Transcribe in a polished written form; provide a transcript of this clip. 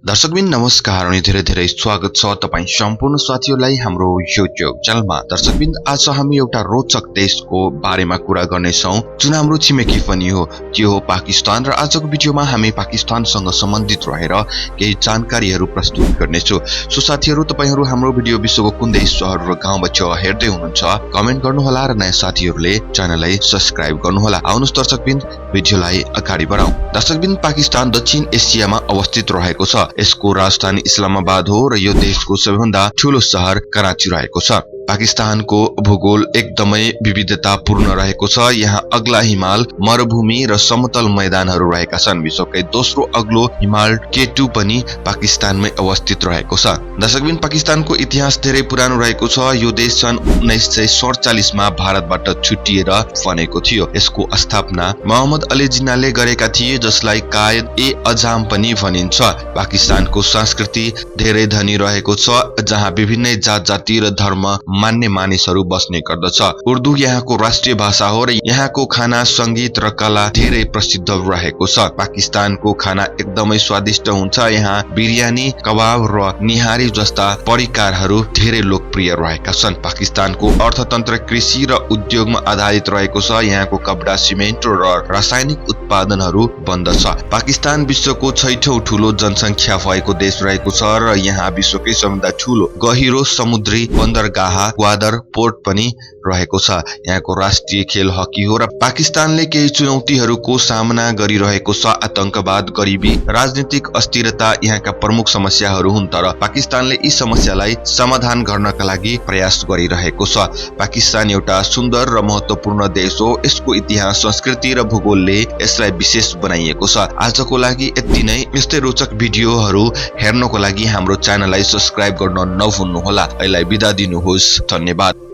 दर्शकबिन नमस्कार अनि धेरै स्वागत छ तपाई सम्पूर्ण साथीहरुलाई हाम्रो YouTube च्यानलमा। दर्शकबिन आज हामी एउटा रोचक देशको बारेमा कुरा गर्ने छौं जुन हाम्रो छिमेकी पनि हो, त्यो हो पाकिस्तान। र आजको भिडियोमा हामी पाकिस्तानसँग सम्बन्धित रहेर केही जानकारीहरु प्रस्तुत गर्नेछौं। सो साथीहरु, तपाईहरु हाम्रो भिडियो विश्वको कुन देश, शहर र गाउँबाट हेर्दै हुनुहुन्छ कमेन्ट गर्नुहोला र नयाँ साथीहरुले च्यानललाई सब्स्क्राइब गर्नुहोला। आउनुहोस् दर्शकबिन भिडियोलाई अगाडि बढाउँ। दर्शकबिन पाकिस्तान दक्षिण एसियामा अवस्थित रहेको छ। यसको राजधानी इस्लामाबाद हो र यो देशको सबैभन्दा ठूलो शहर कराची रहेको छ। पाकिस्तानको भूगोल एकदमै विविधतापूर्ण रहेको छ। यहाँ अग्ला हिमाल, मरुभूमि र समतल मैदानहरू रहेका छन्। विश्वकै दोस्रो अग्लो हिमाल K2 पनि पाकिस्तानमै अवस्थित रहेको छ। दर्शकबिन पाकिस्तानको इतिहास धेरै पुरानो रहेको छ। यो देश सन् 1947 मा भारतबाट छुट्टिएर बनेको थियो। यसको स्थापना मोहम्मद अली जिन्नाले गरेका थिए, जसलाई कायद-ए-आजम पनि भनिन्छ। पाकिस्तानको संस्कृति धेरै धनी रहेको छ, जहाँ विभिन्न जात जाति र धर्म मान्ने मानिसहरू बस्ने गर्दछ। उर्दू यहाँको राष्ट्रिय भाषा हो र यहाँको खाना, संगीत र कला धेरै प्रसिद्ध रहेको छ। पाकिस्तानको खाना एकदमै स्वादिष्ट हुन्छ। यहाँ बिरयानी, कबाब र निहारी जस्ता परिकारहरू धेरै लोकप्रिय रहेका छन्। पाकिस्तानको अर्थतन्त्र कृषि र उद्योगमा आधारित रहेको छ। यहाँको कपडा, सिमेन्ट र रासायनिक उत्पादनहरू बन्दछ। पाकिस्तान विश्वको 6औं ठूलो जनसंख्या भएको देश रहेको छ र यहाँ विश्वकै सबैभन्दा ठूलो गहिरो समुद्री बन्दरगाह ग्वादर पोर्ट पनि रहेको छ। यहाँको राष्ट्रिय खेल हकी हो र पाकिस्तानले केही चुनौतीहरूको सामना गरिरहेको छ। आतंकवाद, गरिबी, राजनीतिक अस्थिरता यहाँका प्रमुख समस्याहरू हुन्, तर पाकिस्तानले यी समस्यालाई समाधान गर्नका लागि प्रयास गरिरहेको छ। पाकिस्तान एउटा सुन्दर र महत्त्वपूर्ण देश हो। यसको इतिहास, संस्कृति र भूगोलले यसलाई विशेष बनाइएको छ। आजको लागि यति नै। यस्तै रोचक भिडियोहरू हेर्नको लागि हाम्रो च्यानललाई सब्स्क्राइब गर्न नभुल्नुहोला। अहिले बिदा दिनुहोस्। धन्यवाद।